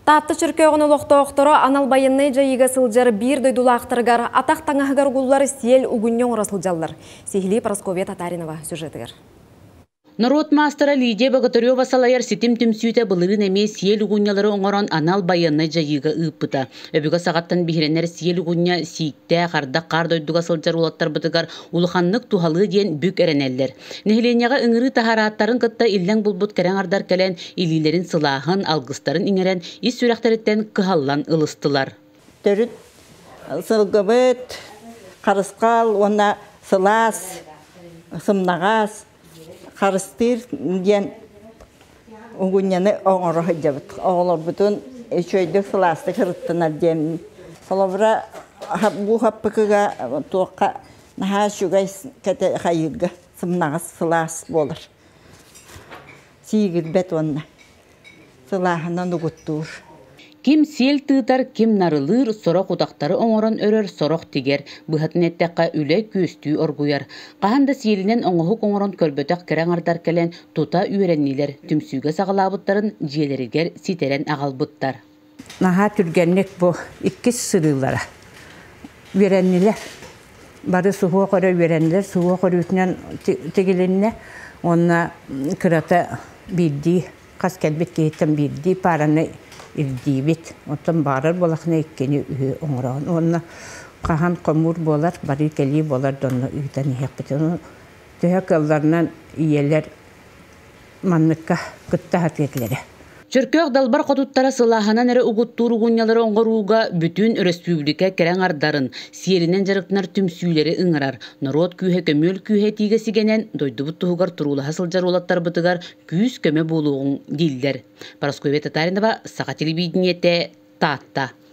Таатта Чөркөөҕүн олохтоохторо анал байыаннай дьайыыга сылдьар биир дойдулаахтарыгар атах таҥаһыгар угуллар сиэл угунньа оҥоро сылдьаллар. Сиһилии Прасковья Татаринова сюжетыгар. Норуот маастара Лидия Богатырева салайар ситим түмсүүтэ былырыын эмиэ сиэл угунньалары оҥорон анал байыаннай дьайыыга ыыппыта. Өбүгэ саҕаттан биһирэнэр сиэл угунньа сииктээх, ардах хаар дойдуга сылдьар уолаттарбытыгар улаханнык туһалыа диэн бүк эрэнэллэр. Нэһилиэнньэҕэ ыҥырыы таһарааттарын кытта иллэҥ булбут кэрэ аҥардар кэлэн илиилэрин сылааһын, алгыстарын иҥэрэн ис сүрэхтэриттэн кыһаллан ылыстылар. Төрүт сылгыбыт, харысхал уонна сылаас, сымнаҕас, харыстыыр диэн угунньаны оҥоро сылдьабыт. Оҕолорбутун үчүгэйдик сылаастык сырыттынар диэн. Холобура, бу хаппыкыга туохха наһаа үчүгэй кэтэ хайыырга сымнаҕас сылаас буолар. Сиигирбэт уонна сылааһынан угуттуур. Ким сиэл тыытар, ким нарылыыр, сорох утахтары оҥорон өрөр, сорох тигэр. Быһатын эттэххэ, үлэ күөстүү оргуйар. Хаһан да сиэлинэн оҥоһук оҥорон көрбөтөх кэрэ аҥардар кэлэн тута үөрэннилэр, түмсүүгэ саҕалаабыттарын дьиэлэригэр ситэрэн аҕалбыттар. Наһаа түргэнник бу иккис сырыылара үөрэннилэр. Бары суһуох өрө үөрэннилэр, суһуох өрүүтүнэн тигилиннэ уонна кырата биирдии хас кэлбит киһиттэн биирдии паараны ирдиибит. Оттон баҕарар буолахына иккини үһү оҥороҕун. Уонна хаһан хомуур буолар, барыы-кэлии буолар да онно ыытан иһиэхпит. Төһө кыалларынан ийэлэр манныкка кытта сатыа этилэрэ. Чөркөөх далбар хотуттара сылааһынан эрэ угуттуур угунньалары оҥорууга бүтүн өрөспүүбүлүкэ кэрэ аҥардарын, сиэринэн дьарыктанар түмсүүлэри ыҥырар. Норуот күүһэ көмүөл күүһэ этиигэ сигэнэн, дойдубут туһугар туруулаһа сылдьар уолаттарбытыгар күүс-көмө буолуоҕуҥ дииллэр. Парасковья Татаринова, Саха телевидениетэ, Таатта.